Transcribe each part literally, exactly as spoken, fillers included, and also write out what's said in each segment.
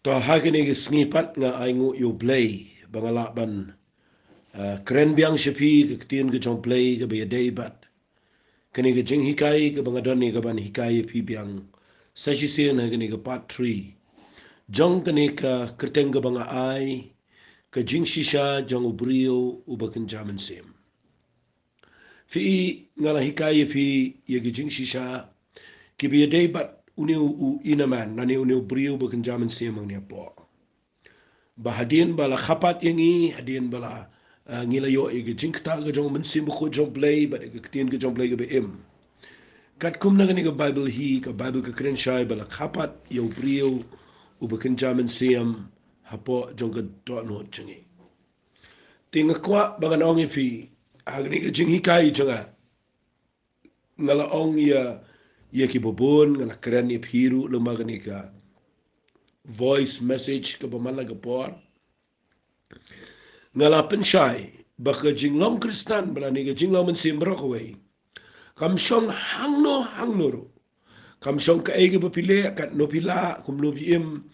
To ha kane ka sngi pat nga ai nguh ïa U Blei ba nga lah ban, ah, kren biang sha phi ka ktien ka jong U Blei kaba ïadei bad kane ka jinghikai kaba nga don ïa kaban hikai ïa phi biang sa shisien ha kane ka part three jong kane ka kyrteng kaba nga ai, ka jingshisha jong u briew uba kynja mynsiem. Phi i, nga la hikai ïa phi ïa ki jingshisha kiba ïadei bad une u inner man, lane une u briew ba kynja mynsiem hangne hapoh. Ba hadien ba la kha pat ïa ngi, hadien ba la, ah, ngi la ïoh ïa ka jingktah ka jong u Mynsiem Bakhuid jong U Blei bad ïa ka ktien ka jong U Blei kaba im, katkum na kane ka Baibl hi, ka Baibl ka kren shai ba la kha pat ïa u briew uba kynja mynsiem hapoh jong ka dohnud jong ngi. Te nga kwah ba ngan ong ïa phi ha kane ka jinghikai jong nga, nga la ong ïa, ïa kiba bun, nga la kren ïa phi ruh lyngba kane ka voice message kaba man la ka por. Nga la pynshai ba ka jinglong Khristan, ba lane ka jinglong mynsiem baroh kawei, kam shong hangno hangno ruh. Kam shong kaei kaba phi leh, katno phi lah, kumno phi im.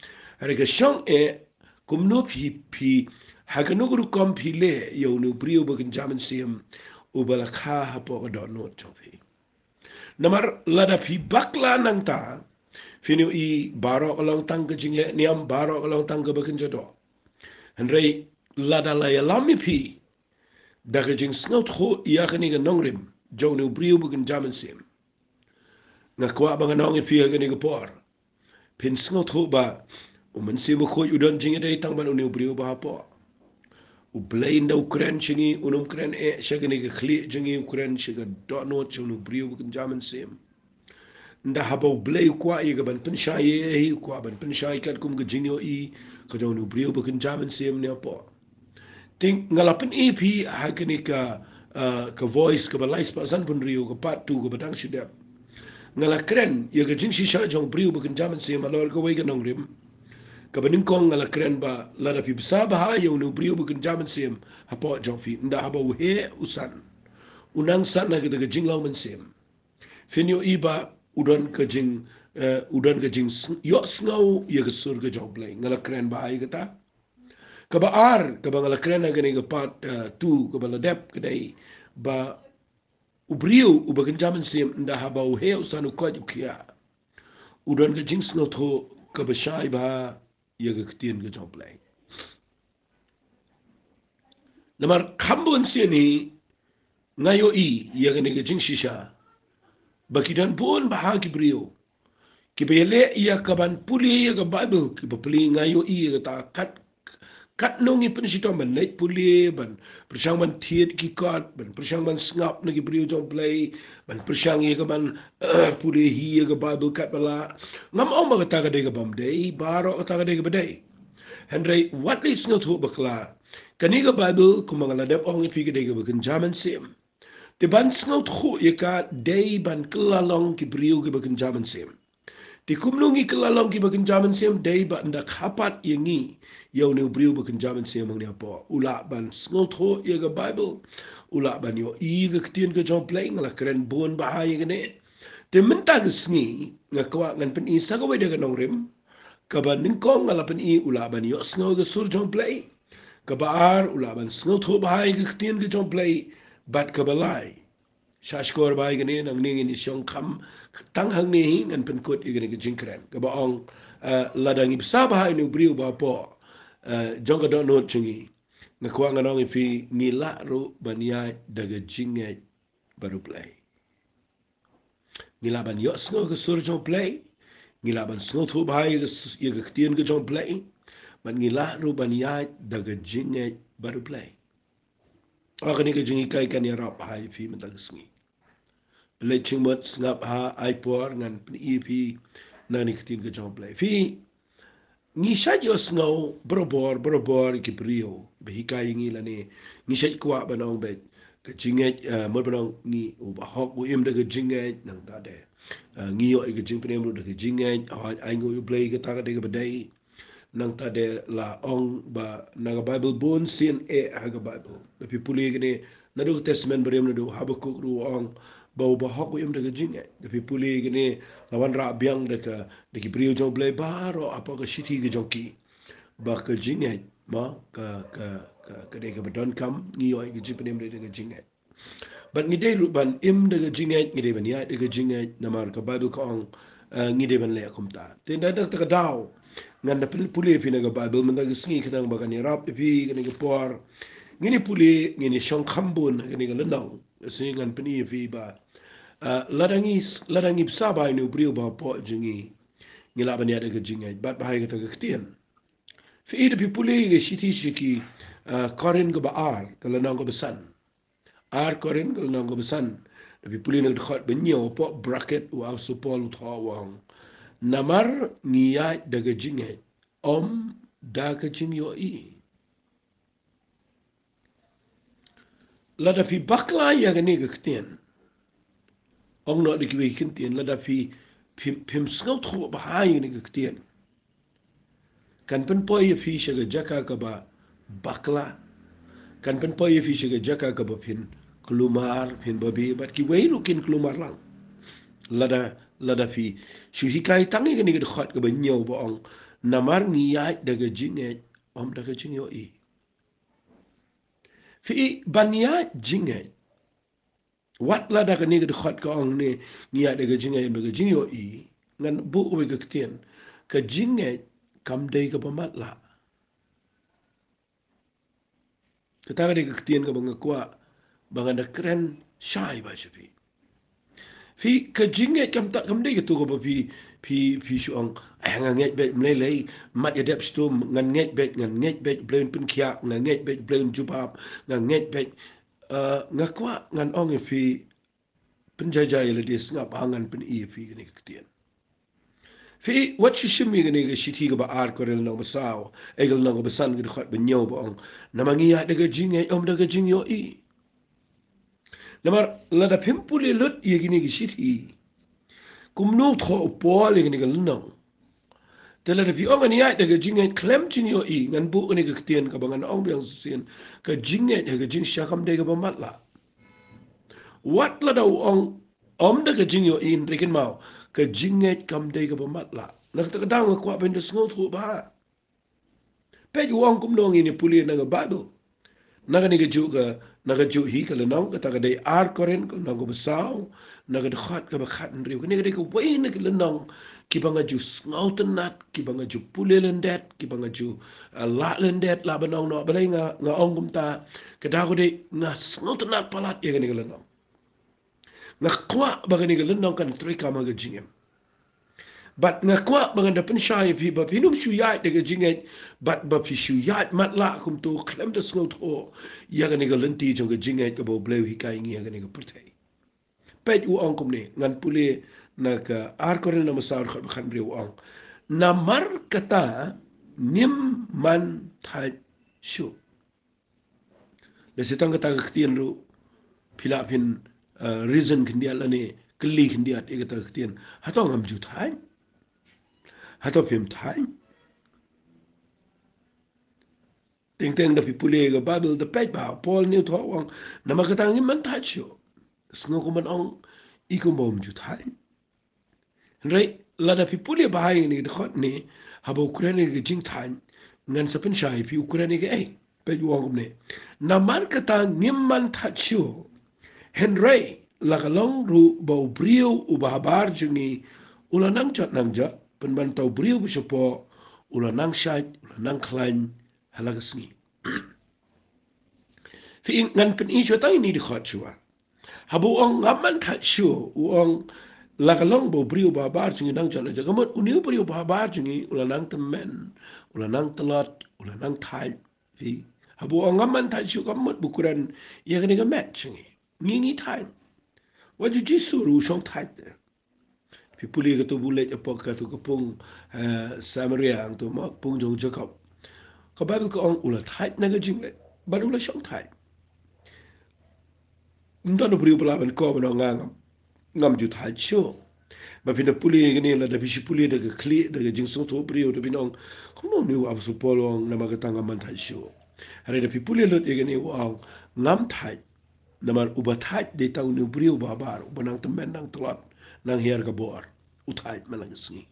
Hynrei ka shong eh kumno phi, phi, ha kano ka rukom phi leh ïa une u briew ba kynja mynsiem uba la kha hapoh ka dohnud jong phi. Namar lada phi bakla nangta, phin ïohi baroh ka long tang ka jingleh niam, baroh ka long tang kaba kynja doh. Hynrei lada la ïalam ïa phi da ka jingsngewthuh ïa kane ka nongrim jong une u briew ba kynja mynsiem, nga kwah ba ngan ong ïa phi ha kane ka por, phin sngewthuh ba u Mynsiem Bakhuid u don jingïadei tang bad une u briew ba hapoh. U Blei ynda u kren sha ngi, um kren eh sha kane ka khlieh jong ngi, u kren sha ka dohnud jong une u briew ba kynja mynsiem. Ynda haba U Blei u kwah ïa ka ban pynshai ïa hi, u kwah ban pynshai katkum ka jingïohi ka jong une u briew ba kynja mynsiem hangne hapoh. Te nga la pyni ïa phi ha kane ka, ah, ka voice kaba lai spah san phew hynriew, ka part two kaba dang shu dep. Nga la kren ïa ka jingshisha jong u briew ba kynja mynsiem halor kawei ka nongrim. Kaba nyngkong nga la kren ba lada phi bsa bha ïa une u briew ba kynja mynsiem hapoh jong phi, ynda haba u heh u san, u nang san na kata ka jinglong mynsiem, phin ïohi ba u don ka jing, eh, u don ka jing s-, ïohsngew ïa ka sur ka jong U Blei. Nga la kren bha ïa kata. Kaba ar, kaba nga la kren ha kane ka part, eh, two, kaba la dep, ka dei ba u briew uba kynja mynsiem, ynda haba u heh u san, u koit u khiah, u don ka jingsngewthuh kaba shai bha ïa ka ktien ka jong U Blei. Namar kham bun sien hi nga ïohi ïa kane ka jingshisha ba ki don bun bha ki briew kiba ïaleh ïa ka ban pule ïa ka Baibl, kiba pule, nga ïohi ïa kata kat, katno ngi pynshitom ban leit pule, ban pyrshang ban thied ki kot, ban pyrshang ban sngap na ki briew jong U Blei, ban pyrshang ïa ka ban, eh, pule hi ïa ka Baibl katba lah. Ngam ong ba kata ka dei ka bym dei, baroh kata ka dei kaba dei. Hynrei wat leit sngewthuh bakla. Kane ka Baibl, kumba nga la dep ong ïa phi, ka dei kaba kynja mynsiem. Te ban sngewthuh ïa ka dei ban kylla long ki briew kiba kynja mynsiem. Te kumno ngi kylla long kiba kynja mynsiem? Dei ba ynda kha pat ïa ngi ïa une u briew ba kynja mynsiem hangne hapoh, u lah ban sngewthuh ïa ka Baibl, u lah ban ïohi ïa ka ktien ka jong U Blei. Nga la kren bun bha ïa kane. Te mynta ka sngi nga kwah ngan pyni sa kawei de ka nongrim. Kaba nyngkong nga la pyni u lah ban ïohsngew ïa ka sur jong U Blei. Kaba ar u lah ban sngewthuh bha ïa ka ktien ka jong U Blei. Bad kaba lai, sha shkor bha ïa kane, nangne ngin ïa shong kham tang hangne hi, ngan pynkut ïa kane ka jingkren. Kaba ong, eh, lada ngi bsa bha ïa une u briew ba hapoh, eh, jong ka dohnud jong ngi, nga kwah ngan ong ïa phi, ngi lah ruh ban ïaid da ka jingngeit bad U Blei. Ngi lah ban ïohsngew ka sur jong U Blei. Ngi lah ban sngewthuh bha ïa ka s-, ïa ka ktien ka jong U Blei. Bad ngi lah ruh ban ïaid da ka jingngeit bad U Blei. Ha kane ka jinghikai kan ïarap ha ïa phi mynta ka sngi. Leit jingmut, sngap bha, ai por ngan pyni ïa phi na kane ka ktien ka jong U Blei. Phi, ngi shait ïohsngew barabor, barabor ki briew ba hikai ïa ngi lane ngi shait kwah ban ong beit ka jingngeit, eh, mut ban ong ngi u bahok u im da ka jingngeit, nangta de, eh, ngi ïoh ïa ka jingpynim ruh da ka jingngeit, hooid, ai nguh ïa U Blei, kata ka dei kaba dei. Nangta de la ong ba na ka Baibl bun sien eh ha ka Baibl. Da phi pule kane, naduh ka Testament Barim, naduh Habakuk ruh ong ba u bahok u im da ka jingngeit. Da phi pule kane, la wanrah biang da ka, da ki briew jong U Blei baroh hapoh ka shithi ka jong ki. ba ka jingngeit, mo, ka, ka, ka, ka dei kaba donkam, ngi ïoh ïa ka jingpynim da ka jingngeit. Bad ngi dei ruh ban im da ka jingngeit, ngi dei ban ïaid da ka jingngeit, namar ka Baibl ka ong, eh, ngi dei ban leh kumta. Te ynda da kata ka daw, ngan da pyn-, pule ïa phi na ka Baibl, mynta ka sngi khnang ba kan ïarap ïa phi, kane ka por. Ngin ïa pule, ngin ïa shong kham bun, kane ka lynnong. Ka sngi ngan pyni ïa phi ba, eh, lada ngi s-, lada ngi bsa ba ïa une u briew ba hapoh jong ngi, ngi lah ban ïaid da ka jingngeit, bad ba ha kata ka ktien. Phi i da phi pule ïa ka shithi sha ki, eh, Korinth kaba ar, ka lynnong kaba san. Ar Korinth ka lynnong kaba san. Da phi pule na ka dkhot ba hynñiew, hapoh bracket u apostol Paul u thoh u ong, namar ngi ïaid da ka jingngeit, ym da ka jingïohi. Lada phi bakla ïa kane ka ktien, ong noh da kiwei ki ktien, lada phi, phi, phim sngewthuh bha ïa kane ka ktien, kan pynpoi ïa phi sha ka jaka kaba bakla. Kan pynpoi ïa phi sha ka jaka kaba phin kulmar, phin babe, bad kiwei ruh kin kulmar lang. Lada, lada phi shu hikai tang ïa kane ka dkhot kaba hynñiew ba ong, namar ngi ïaid da ka jingngeit, ym da ka jingïohi. Phi i ban ïaid jingngeit. Wat lada kane ka dkhot ka ong ne, ngi ïaid da ka jingngeit, ym da ka jingïohi. Ngan buh kawei ka ktien. Ka jingngeit kam dei kaba matlah. Kata ka dei ka ktien kaba nga kwah ba ngan da kren shai bha sha phi. Phi, ka jingngeit kam ta, kam dei kato kaba phi, phi, phi shu ong, eh, nga ngeit beit, ym lei lei, mat ïa dep shitom, ngan ngeit beit, ngan ngeit beit, Blei un pynkhiah, nga ngeit beit, Blei un jubab, nga ngeit beit, eh, nga kwah ngan ong ïa phi, pynjai jai ïa lade, sngap ha ngan pyni ïa phi kane ka ktien. Phi, wat shu shim ïa kane ka shithi kaba ar Korinth lynnong ba saw, eh, ka lynnong kaba san, ka dkhot ba hynñiew ba ong, namar ngi ïaid da ka jingngeit, ym da ka jingïohi. Namar lada phim pule lut ïa kine ki shithi, kumno thoh u Paul ïa kane ka lynnong? Te lada phi ong ngan ïaid da ka jingngeit khlem jingïohi, ngan buh kane ka ktien kaba ngan ong biang shisien, ka jingngeit ha ka jingshah kam dei kaba matlah. Wat lada u ong ym da ka jingïohi, hynrei kynmaw, ka jingngeit kam dei kaba matlah. Na kata ka daw nga kwah ba phin da sngewthuh bha. Peit u ong kumno, ngin ïa pule na ka Baibl. Na kane kajuh ka, na kajuh hi ka lynnong, kata ka dei ar Korinth, ka lynnong kaba saw, na ka dkhot kaba khathynriew. Kane ka dei kawei na ki lynnong kiba nga ju sngewtynnat, kiba nga ju pule lyndet, kiba nga ju, ah, lah lyndet, lah ban ong noh. Balei nga, nga ong kumta? Ka daw ka dei nga sngewtynnat palat ïa kane ka lynnong. Nga kwah ba kane ka lynnong kan treikam ha ka jingim. Bad nga kwah ba ngan da pynshai ïa phi ba phin ym shu ïaid da ka jingngeit, bad ba phi shu ïaid matlah kumto khlem da sngewthuh ïa kane ka lynti jong ka jingngeit kaba U Blei u hikai ïa ngi ha kane ka pyrthei. Peit u ong kumne, ngan pule na ka ar Korinth lynnong ba saw, dkhot ba khathynriew, u ong, namar kata ngim man thait shuh. Lehse tang kata ka ktien ruh phi lah phin, eh, reason khyndiat lane kylli khyndiat ïa kata ka ktien. Hato ngam ju thait? Hato phim thait? Teng teng da phi pule ka Baibl da peit ba Paul ne u thoh u ong, namar kata ngim man thait shuh. Sngew kumban ong i kumba um ju thait. Hynrei lada phi pule bha ïa kane ka dkhot ne, haba u kren ïa ka jingthait, ngan sa pynshai ïa phi u kren ïa kaei. Peit u ong kumne, namar kata ngim man thait shuh. Hynrei la ka long ruh ba u briew uba habar jong ngi u la nang jot nang jot, pynban uta u briew ba shapoh u la nang shait, u la nang khlaiñ ha la ka sngi. Phi i, ngan pyni shuwa tang ine i dkhot shuwa. Haba u ong ngam man thait shuh, u ong la ka long ba u briew ba habar jong ngi u nang jot nang jot, ka mut une u briew ba habar jong ngi u la nang tymmen, u la nang tlot, u la nang thait. Phi, haba u ong ngam man thait shuh, ka mut ba u kren ïa kane ka met jong ngi. Ngi, ngi thait. Wat ju Jisu ruh u shong thait. Phi pule kato ba u leit hapoh kato ka pung, eh, Samaria, hangto ma, pung jong u Jakob. Ka Baibl ka ong u la thait na ka jingleh bad u la shong thait. Ym don u briew ba lah ban kren ban ong nga ngam, ngam ju thait shuh. Ba phin da pule ïa kane, lada phi shu pule da ka khlieh, da ka jingsngewthuh briew, da phin ong, kumno une u apostol Paul u ong namar kata ngam man thait shuh? Hynrei da phi pule lut ïa kane, u ong ngam thait. Namar uba thait dei tang une u briew ba habar, uba nang tymmen, nang tlot, nang hiar ka bor. U thait man la ka sngi.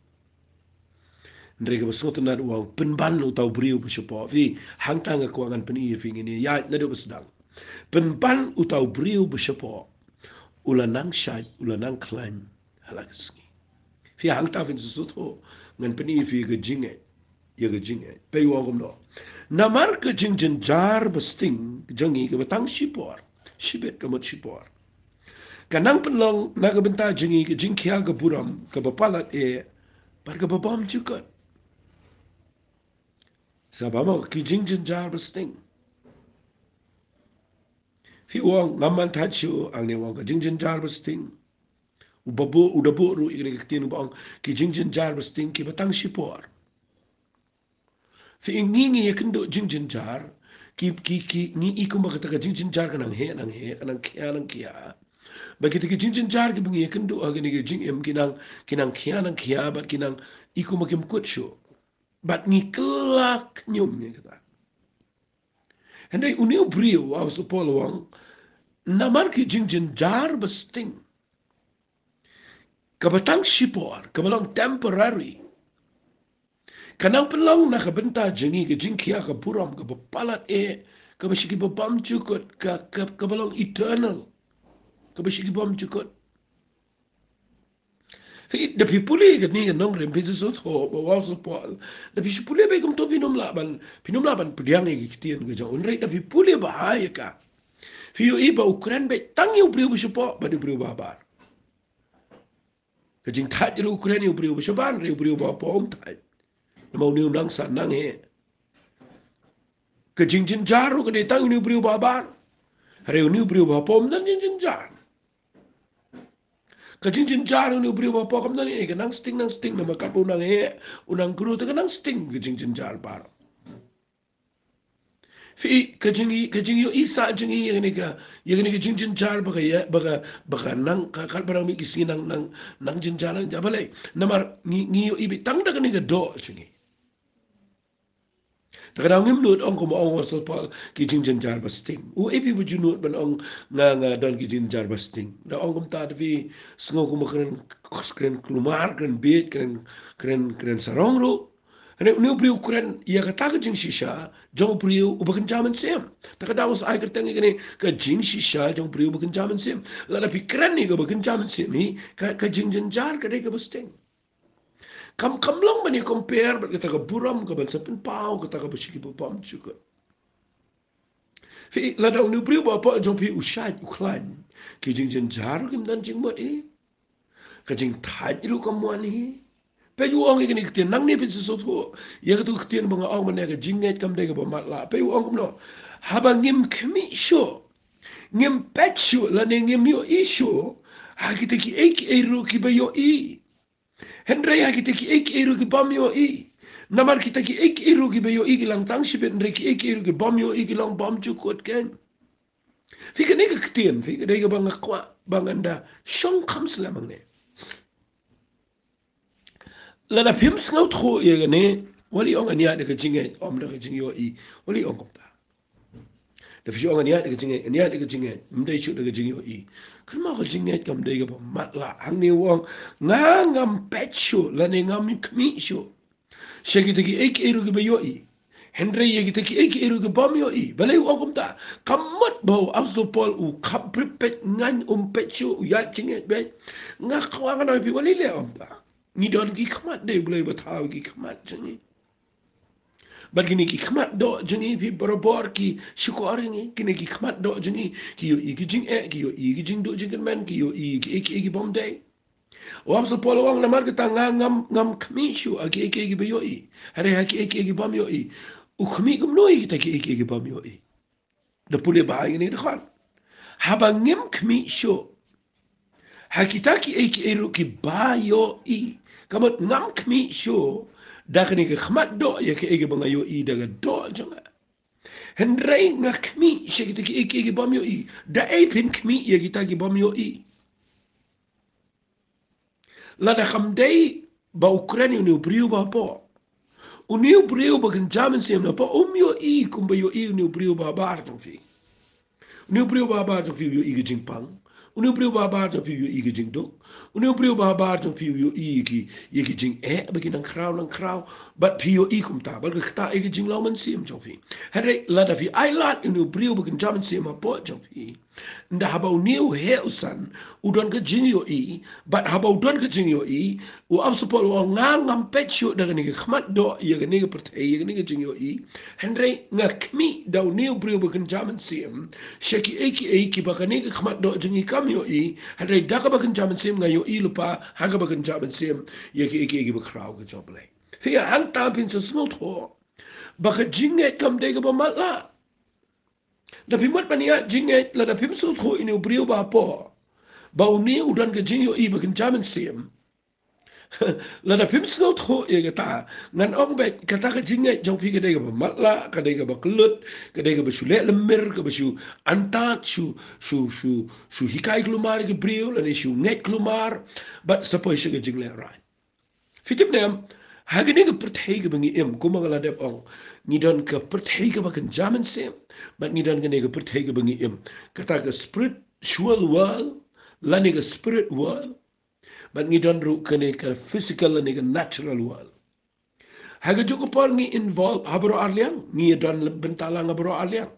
Hynrei kaba sngewtynnad u ong, pynban uta u briew ba shapoh. Phi, hangta nga kwah ngan pyni ïa phi, ngin ïa ïaid naduh ba sdang. Pynban uta u briew ba shapoh u la nang shait, u la nang khlaiñ ha la ka sngi. Phi, hangta phin sngewthuh, ngan pyni ïa phi ka jingngeit, ïa ka jingngeit. Peit u ong kumno. Namar ka jingjynjar ba sting jong ngi kaba tang shipor, shibit ka mut shipor, ka nang pynlong na ka bynta jong ngi ka jingkhia ka burom kaba palat eh bad kaba bymjukut. Sa ba mo ki jingjynjar ba sting. Phi, u ong ngam man thait shuh, hangne u ong ka jingjynjar ba sting. U ba buh, u da buh ruh ïa kane ka ktien u ba ong ki jingjynjar ba sting kiba tang shipor. Phi, ngi ngi ïakynduh jingjynjar, ki, ki, ki, ngi i kumba kata ka jingjynjar ka nang heh, nang heh, ka nang khia, nang khia. Bad kita ki jingjynjar kiba ngi ïakynduh ha kane ka jingim ki nang, ki nang khia, nang khia, bad ki nang i kumba kim kut shuh. Bad ngi kylla khñium ïa kata. Hynrei une u briew, u Apostol Paul u ong, namar ki jingjynjar ba sting kaba tang shipor, kaba long temporary, ka nang pynlong na ka bynta jong ngi ka jingkhia ka burom kaba palat eh, kaba sha ki ba bymjukut, ka, ka, kaba long eternal, kaba sha ki bymjukut. Phi, da phi pule kane ka nongrim, phin sngewthuh ba u Apostol Paul, da phi pule beit kumto phin ym lah ban, phin ym lah ban pdiang ïa ki ktien ka jong u. Hynrei da phi pule bha ïa ka, phi ïohi ba u kren beit tang ïa u briew ba shapoh bad u briew ba habar. Ka jingthait ruh u kren ïa u briew ba shabar, hynrei u briew ba hapoh um thait. Namar une u nang sah nang heh. Ka jingjynjar ruh ka dei tang ïa une u briew ba habar, hynrei une u briew ba hapoh um don jingjynjar. Ka jingjynjar une u briew ba hapoh kam don ei, ka nang sting, nang sting, namar katba u nang heh, u nang kru, te ka nang sting ka jingjynjar baroh. Phi, ka jing, ka jingïohi sah jong ngi ïa kane ka, ïa kane ka jingjynjar ba ka ïa, ba ka, ba ka nang, ka, katba nang mih ki sngi nang, nang, nang jynjar, nang jynjar balei? Namar ngi, ngi ïohi beit tang da kane ka doh jong ngi. Te ka daw ngim nud ong kumba ong u Apostol Paul ki jingjynjar ba sting. U, ei phi ba ju nud ban ong nga, nga don ki jingjynjar ba sting. Da ong kumta te phi sngew kumba kren, kren kulmar, kren bieit, kren, kren, kren sarong ruh. Hynrei une u briew u kren ïa kata ka jingshisha jong u briew uba kynja mynsiem. Te ka daw sa ai kyrteng ïa kane ka jingshisha jong u briew uba kynja mynsiem. Lada phi kren ïa kaba kynja mynsiem hi, ka, ka jingjynjar ka dei kaba sting. Kam, kam long ban ïa compare bad kata ka burom kaban sa pynpaw, kata kaba sha ki ba bymjukut. Phi, lada une u briew ba hapoh jong phi u shait, u khlaiñ, ki jingjynjar ruh kim don jingmut hi. Ka jingthait ruh kam wan hi. Peit u ong ïa kane ka ktien, nangne phin sa sngewthuh ïa kata ka ktien ba nga ong mynne, ka jingngeit kam dei kaba matlah. Peit u ong kumno. Haba ngim khmih shuh, ngim peit shuh lane ngim ïohi shuh ha kita kiei kiei ruh kiba ïohi. Hynrei ha kita kiei kiei ruh ki bym ïohi. Namar kita kiei kiei ruh kiba ïohi ki long tang shibit, hynrei kiei kiei ruh ki bym ïohi ki long bymjukut kein. Phi, kane ka ktien, phi, ka dei kaba nga kwah ba ngan da shongkham slem hangne. Lada phim sngewthuh ïa kane, wat ïa ong ngan ïaid da ka jingngeit, ym da ka jingïohi. Wat ïa ong kumta. Da phi ong ngan ïaid da ka jingngeit, ngan ïaid da ka jingngeit, ym dei shuh da ka jingïohi. Kynmaw, ka jingngeit kam dei kaba matlah. Hangne u ong, nga ngam peit shuh lane ngam khmih shuh sha kita kiei kiei ruh kiba ïohi, hynrei ïa kita kiei kiei ruh ki bym ïohi. Balei u ong kumta? Ka mut ba u Apostol Paul u kham pyrpeit, ngan ym peit shuh, u ïaid jingngeit beit. Nga kwah ngan ong ïa phi, wat lei lei ong kumta. Ngi don ki khmat, dei U Blei ba thaw ki khmat jong ngi. Bad kine ki khmat doh jong ngi, phi, barabor ki shukor ïa ngi. Kine ki khmat doh jong ngi ki ïohi ki jingeh, ki ïohi ki jingduh jingkyrmen, ki ïohi kiei kiei ki bym dei. U Apostol Paul u ong, namar kata nga ngam, ngam khmih shuh ha kiei kiei kiba ïohi, hynrei ha kiei kiei ki bym ïohi. U khmih kumno ïa kita kiei kiei ki bym ïohi? Da pule bha ïa kane ka dkhot. Haba ngim khmih shuh ha kita kiei kiei ruh kiba ïohi. Ka mut ngam khmih shuh da kane ka khmat doh ïa kiei kiba nga ïohi da ka doh jong nga. Hynrei nga khmih sha kita kiei kiei ki bym ïohi. Da ei phin khmih ïa kita ki bym ïohi? Lada kam dei ba u kren ïa une u briew ba hapoh, une u briew ba kynja mynsiem na hapoh um ïohi kumba ïohi une u briew ba habar jong phi. Une u briew ba habar jong phi u ïohi ka jingpang, Une u briew babar jong phi u ïohi ki jingduk. Une u briew babar jong phi u ïohi ki, ïa ki jingeh ba ki nang khraw nang khraw. Bad phi u ïohi kumta, bad kata ïa ki jinglong mynsiem jong phi. Hynrei lada phi ailad ïa une u briew ba kynja mynsiem hapoh jong phi, ynda haba une u heh u san u don ka jingïohi, bad haba u don ka jingïohi, u ap sa pol u ong, nga ngam peit shuh da kane ka khmat doh ïa kane ka pyrthei, ïa kane ka jingïohi. Hynrei nga khmih da une u briew ba kynja mynsiem sha kiei kiei kiba kane ka khmat doh jong ngi kam ïohi. Hynrei da kaba kynja mynsiem nga ïohi lypa ha kaba kynja mynsiem ïa kiei kiei kiba khraw ka jong U Blei. Phi ïa hangta phin sa sngewthuh ba ka jingngeit kam dei kaba matlah. Da phi mut ban ïaid jingngeit, lada phim sngewthuh ïa une u briew ba hapoh ba une u don ka jingïohi ba kynja mynsiem. Lada phim sngewthuh ïa kata, ngan ong beit kata ka jingngeit jong phi ka dei kaba matlah, ka dei kaba kyllut, ka dei kaba shu leh lymir, kaba shu antad, shu, shu, shu, shu hikai khlumar ïa ki briew, lane shu ngeit khlumar, bad sa poi sha ka jinglehrain. Phi tip ne em, ha kane ka pyrthei kaba ngi im, kumba nga la dep ong, ngi don ka pyrthei kaba kynja mynsiem, bad ngi don kane ka pyrthei kaba ngi im. Kata ka spiritual world, lane ka spirit world, bad ngi don ruh kane ka physical lane ka natural world. Ha kajuh ka por ngi involve ha baroh arliang, ngi don bynta lang ha baroh arliang.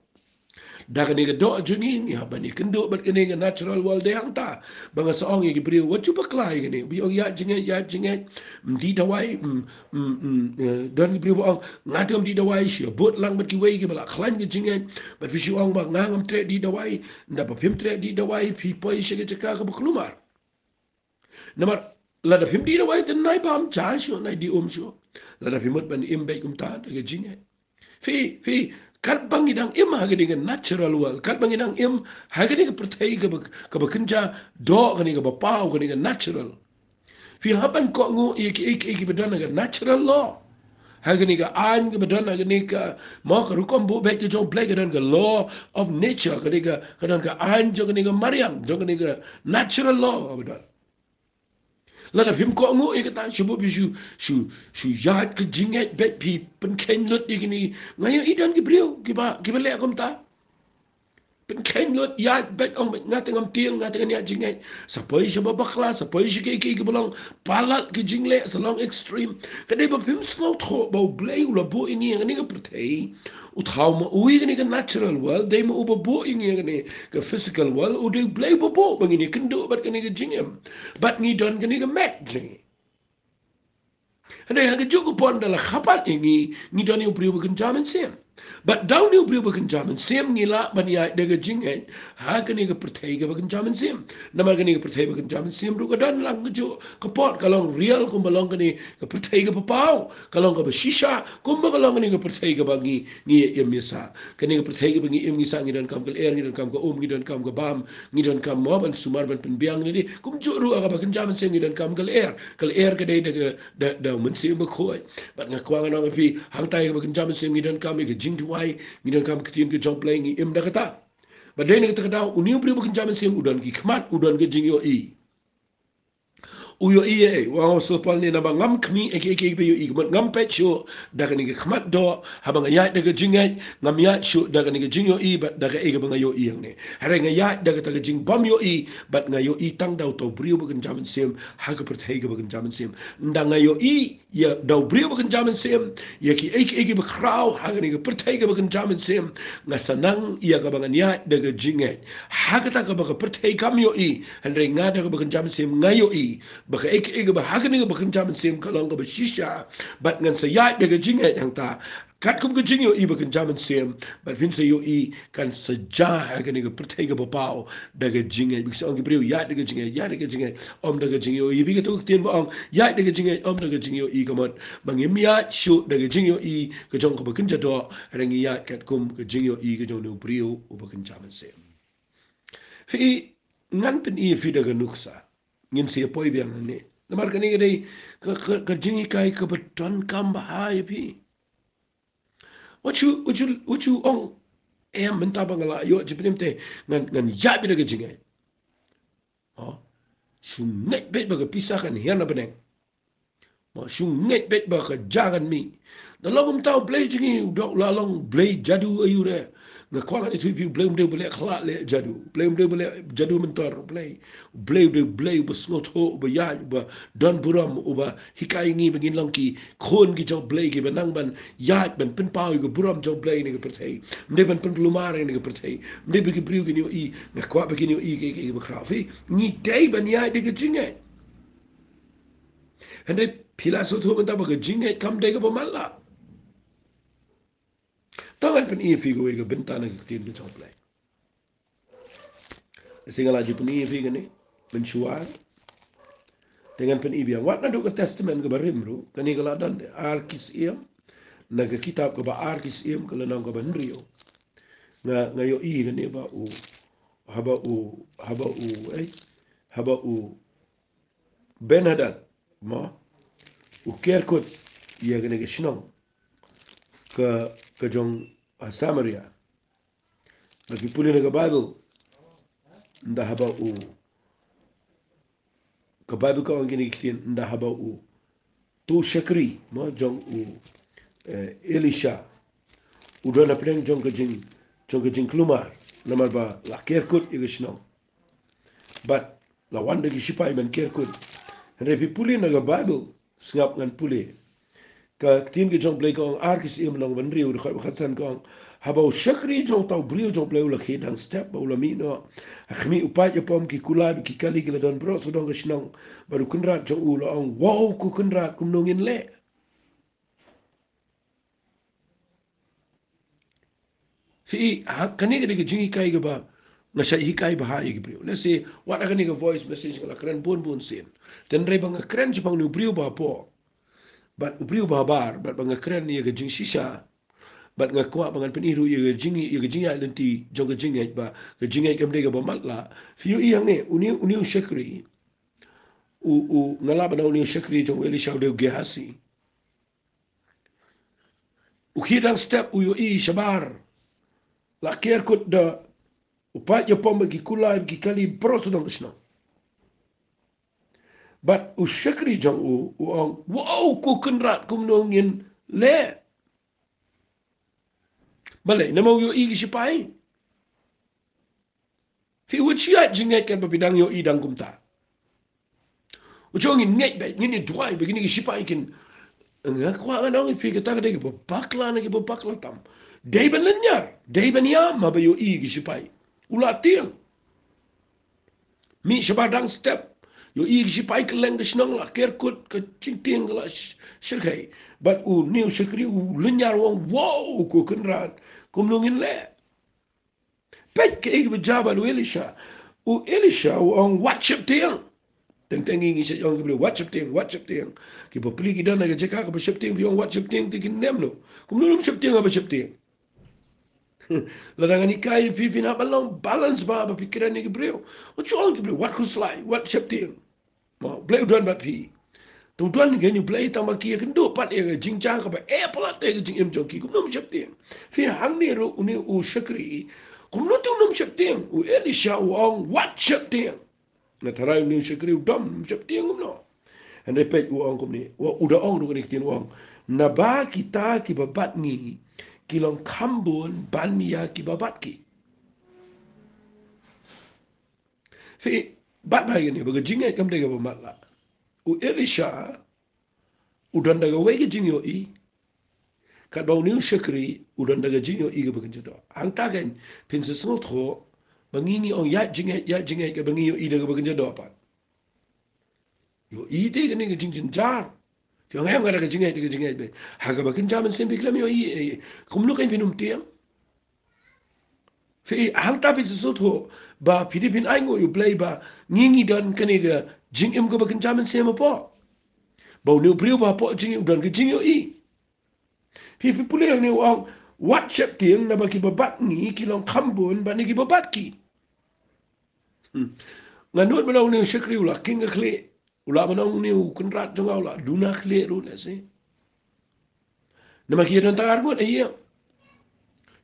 Da kane ka doh jong ngi, ngi hap ban ïakynduh bad kane ka natural world. Dei hangta ba nga sa ong ïa ki briew, wat ju bakla ïa kane. Ba ong ïaid jingngeit, ïaid jingngeit, ym dih dawai, ym, ym, ym, eh, don ki briew ba ong, nga te ym dih dawai, shu ïabud lang bad kiwei kiba la khlaiñ ka jingngeit. Bad phi shu ong ba nga ngam treh dih dawai. Ynda ba phim treh dih dawai, phi poi sha ka jaka kaba khlumar. Namar lada phim dih dawai te nai bam ja shuh, nai dih um shuh. Lada phi mut ban im beit kumta da ka jingngeit. Phi, phi, katba ngi dang im ha kane ka natural world, katba ngi dang im ha kane ka pyrthei kaba, kaba kynja doh, kane kaba paw, kane ka natural. Phi hap ban kohnguh ïa kiei kiei kiba don ha ka natural law. Ha kane ka aiñ kaba don, ha kane ka, mo, ka rukom buh beit ka jong U Blei, ka don ka law of nature, kane ka, ka don ka aiñ jong kane ka mariang, jong kane ka natural law kaba don. Lada phim kohnguh ïa kata, shu buh phi shu, shu, shu ïaid ka jingngeit beit, phi pynkheiñ lut ïa kine. Nga ïohi don ki briew kiba, kiba leh kumta. Pynkheiñ lut, ïaid beit, ong beit, nga te ngam tieng, nga te ngan ïaid jingngeit. Sa poi sha ba bakla, sa poi sha kiei kiei kiba long palat ki jingleh, sa long extreme. Ka dei ba phim sngewthuh ba U Blei u la buh ïa ngi ha kane ka pyrthei. U thaw ma u ïa kane ka natural world, dei ma u ba buh ïa ngi ha kane ka physical world, u dei U Blei ba buh ba ngin ïakynduh bad kane ka jingim. Bad ngi don kane ka met jong ngi. Hynrei ha kajuh ka por ynda la kha pat ïa ngi, ngi don ïa u briew ba kynja mynsiem. Bad da une u briew ba kynja mynsiem ngi lah ban ïaid da ka jingngeit ha kane ka pyrthei kaba kynja mynsiem. Namar kane ka pyrthei ba kynja mynsiem ruh ka don lang kajuh ka por, ka long real kumba long kane ka pyrthei kaba paw, ka long kaba shisha kumba ka long kane ka pyrthei kaba ngi, ngi im ïa sa. Kane ka pyrthei kaba ngi im, ngi sa, ngi donkam ka lyer, ngi donkam ka um, ngi donkam ka bam, ngi donkam, mo, ban sumar, ban pynbiang, ngi dei. Kumjuh ruh ha kaba kynja mynsiem ngi donkam ka lyer. Ka lyer ka dei da ka, da, da u Mynsiem Bakhuid. Bad nga kwah ngan ong ïa phi, hangta ha kaba kynja mynsiem ngi donkam ïa ka jingduwai, ngi donkam ka ktien ka jong U Blei, ngi im da kata. Bad dei na kata ka daw, une u briew ba kynja mynsiem u don ki khmat, u don ka jingïohi. U ïohi ïa ei? U ong u Apostol Paul ne, naba ngam khmih ïa kiei kiei kiba ïohi, ka mut ngam peit shuh da kane ka khmat doh, haba nga ïaid da ka jingngeit, ngam ïaid shuh da kane ka jingïohi, bad da kaei kaba nga ïohi hangne. Hynrei nga ïaid da kata ka jingbym ïohi, bad nga ïohi tang da uta u briew ba kynja mynsiem ha ka pyrthei kaba kynja mynsiem. Ynda nga ïohi ïa da u briew ba kynja mynsiem ïa kiei kiei kiba khraw ha kane ka pyrthei kaba kynja mynsiem, nga sa nang ïa kaba ngan ïaid da ka jingngeit ha kata kaba ka pyrthei kam ïohi. Hynrei nga da kaba kynja mynsiem nga ïohi ba kaei kaei kaba ha kane kaba kynja mynsiem ka long kaba shisha, bad ngan sa ïaid da ka jingngeit hangta. Katkum ka jingïohi ba kynja mynsiem, bad phin sa ïohi kan sa jia ha kane ka pyrthei kaba paw da ka jingngeit. Bad ki sa ong ki briew, ïaid da ka jingngeit, ïaid da ka jingngeit, ym da ka jingïohi. Bad kato ka ktien ba ong ïaid da ka jingngeit, ym da ka jingïohi, ka mut ba ngim ïaid shuh da ka jingïohi ka jong kaba kynja doh, hynrei ngi ïaid katkum ka jingïohi ka jong une u briew uba kynja mynsiem. Phi, ngan pyni ïa phi da ka nuksa. Ngin sa ïa poi biang hangne. Namar kane ka dei ka, ka, ka jinghikai kaba donkam bha ïa phi. Wat shu, wat shu, wat shu ong, em, mynta ba nga la ïoh jingpynim te ngan, ngan ïaid beit da ka jingngeit. Oh, shu ngeit beit ba ka pisa kan hiar na bneng. Mo, shu ngeit beit ba ka ja kan mih. Da long kumta U Blei jong ngi u dei u la long Blei jadu aïu re. Nga kwah ngan ïathuh ïa phi, U Blei um dei ba leh khlad leh jadu. U Blei um dei ba leh jadu mynta, U Blei. U Blei u dei U Blei uba sngewthuh, uba ïaid, uba don burom, uba hikai ïa ngi ba ngin long ki khun ki jong U Blei kiba nang ban ïaid ban pynpaw ïa ka burom jong U Blei ha kane ka pyrthei. Ym dei ban pynkulmar ïa kane ka pyrthei. Ym dei ba ki briew kin ïohi, nga kwah ba kin ïohi kaei kaei kaba khraw. Phi, ngi dei ban ïaid da ka jingngeit. Hynrei phi la sngewthuh mynta ba ka jingngeit kam dei kaba matlah. To ngan pyni ïa phi kawei ka bynta na ka ktien ka jong U Blei. Lehse nga la ju pyni ïa phi kane mynshuwa. Te ngan pyni biang. Wat naduh ka Testament kaba rim ruh, kane ka la don de, Ar ki Syiem. Na ka kitab kaba Ar ki Syiem, ka lynnong kaba hynriew. Nga, nga ïohi kane ba u, haba u, haba u, eh, haba u Ben-hadad, mo, u ker kut ïa kane ka shnong ka, ka jong, ah, Samaria. Lada phi pule na ka Baibl, ynda haba u, ka Baibl ka ong kine ki ktien, ynda haba uto u shakri, mo, jong u, eh, Elisha, u don hapdeng jong ka jing, jong ka jingkulmar, namar ba la ker kut ïa ka shnong. Bad la wan da ki shipai ban ker kut. Hynrei phi pule na ka Baibl, sngap ngan pule. Ka ktien ka jong U Blei ka ong, Ar ki Syiem lynnong ba hynriew, dkhot ba khatsan ka ong, haba u shakri jong uta u briew jong U Blei u la khie dang step, bad u la mih noh ha khmih u paid ïapom, ki kulai bad ki kali ki la don baroh sawdong ka shnong. Bad u kynrad jong u u la ong, Wow, ko kynrad, kumno ngin leh? Phi i, ha, kane ka dei ka jinghikai kaba nga shait hikai bha ïa ki briew. Lehse wat ha kane ka voice message nga la kren bun bun sien. Hynrei ba nga kren shaphang une u briew ba hapoh, bad u briew ba habar, bad ba nga kren ïa ka jingshisha, bad nga kwah ba ngan pyni ruh ïa ka jing, ïa ka jingïaid lynti jong ka jingngeit, ba ka jingngeit kam dei kaba matlah. Phi ïohi hangne, une, une u shakri, u, u, nga lah ban ong une u shakri jong u Elisha u dei u Gehazi. U khie dang step, u ïohi shabar la ker kut da u paid ïapom bad ki kulai bad ki kali baroh sawdong ka shnong. Bad u shakri jong u u ong, Wow, ko kynrad, kumno ngin leh? Balei? Namar u ïohi ki shipai. Phi, wat shu ïaid jingngeit katba phi dang ïohi dang kumta. Wat shu ong ngin ngeit beit, ngin ïa duwai beit, kine ki shipai kin, nga kwah ngan ong ïa phi, kata ka dei kaba bakla na kiba bakla tam. Dei ban lynñiar, dei ban ïam haba ïohi ki shipai. U la tieng. Mih shabar dang step, ïohi ki shipai kylleng ka shnong la ker kut, ka jingtieng ka la sh-, shyrkhei. Bad une u shakri u lynñiar, u ong, Wow, ko kynrad, kumno ngin leh? Peit kaei kaba jia bad u Elisha. U Elisha u ong, Wat sheptieng. Teng teng ngi, ngi shait ong ki briew, Wat sheptieng, wat sheptieng. Kiba pli ki don ha ka jaka kaba sheptieng, phi ong, Wat sheptieng, te kin nem noh. Kumno nym sheptieng haba sheptieng? Lada ngan hikai ïa phi, phin hap ban long balance bha haba phi kren ïa ki briew. Wat shu ong ki briew, Wat khuslai, wat sheptieng. Mo, U Blei u don bad phi. Te u don keiñ U Blei, tang ba ki ïakynduh pat ïa ka jingjia kaba eh palat ïa ka jingim jong ki. Kumno nym sheptieng? Phi, hangne ruh une u shakri, kumno te u nym sheptieng? U Elisha u ong, Wat sheptieng. Nga tharai une u shakri u dom, nym sheptieng kumno. Hynrei peit u ong kumne, u, u da ong ruh kane ka ktien, u ong, Naba kita kiba bat ngi ki long kham bun ban ïa kiba bat ki. Phi, bat bha ïa kane ba ka jingngeit kam dei kaba matlah. U Elisha u don da kawei ka jingïohi, katba une u shakri u don da ka jingïohi kaba kynja doh. Hangta keiñ phin sa sngewthuh ba ngi, ngi ong ïaid jingngeit, ïaid jingngeit, katba ngi ïohi da kaba kynja doh pat. Ïohi te kane ka jingjynjar. Phi ong, Nga ïohi da ka jingngeit, da ka jingngeit beit. Ha kaba kynja mynsiem phi khlem ïohi, eh, kumno keiñ phin ym tieng? Phi, hangta phi sa sngewthuh ba phi dei phin ainguh ïa U Blei ba ngi, ngi don kane ka jingim kaba kynja mynsiem hapoh. Ba une u briew ba hapoh jong ngi u don ka jingïohi. Phi, phi pule hangne u ong, Wat sheptieng, naba kiba bat ngi ki long kham bun ban ïa kiba bat ki. Hmm. Nga nud ba une u shakri u la king ka khlieh. U lah ban ong une u kynrad jong nga u la duna khlieh ruh lehse. Namar ki ïa don tang arngut, eh, ïa.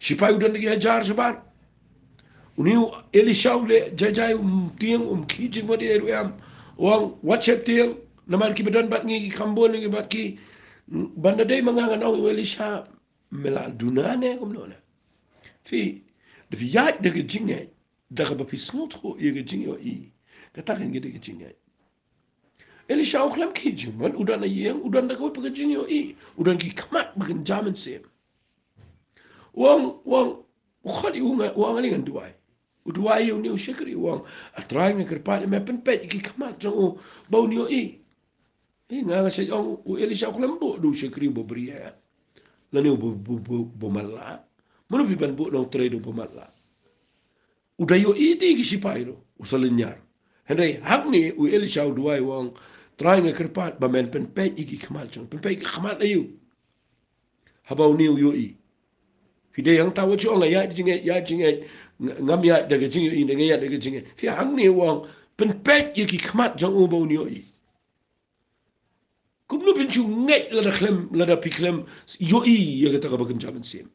Shipai u don da ki hajar shabar. Une u Elisha u leh jai jai, um tieng, um khih jingmut ïa u em. U ong, Wat sheptieng, namar kiba don bad ngi ki kham bun ïa kiba bat ki. Ban da dei ma nga ngan ong ïa u Elisha, Me la duna ne kumno ne? Phi, Da phi ïaid da ka jingngeit, da kaba phi sngewthuh ïa ka jingïohi, kata kan dei ka jingngeit. Elisha u khlem khih jingmut, u don ha ïing, u don da kawei pat ka jingïohi, u don ki khmat ba kynja mynsiem. U ong, u ong, u khot ïa u, nga, u ong, ale ngan duwai. U duwai ïa une u shakri, u ong, A Trai, nga kyrpad ïa me, pynpeit ïa ki khmat jong u ba un ïohi. Hynrei nga, nga shu ong, u Elisha u khlem buh da u shakri uba briew, lane uba, uba, uba, uba matlah. Mano phi ban buh na u trei da uba matlah? U da ïohi te ki sipai ruh, u sa lynñiar. Hynrei hangne u Elisha u duwai, u ong, Trai, nga kyrpad ba men pynpeit ïa ki khmat jong, pynpeit ïa ki khmat aïu? Haba une u ïohi. Phi dei hangta wat shu ong, nga ïaid da ka jingngeit, ïaid da ka jingngeit, nga, ngam ïaid da ka jingïohi, nga ïaid da ka jingngeit. Phi, hangne u ong, pynpeit ïa ki khmat jong u ba un ïohi. Kumno phin shu ngeit lada khlem, lada phi khlem ïohi ïa kata kaba kynja mynsiem?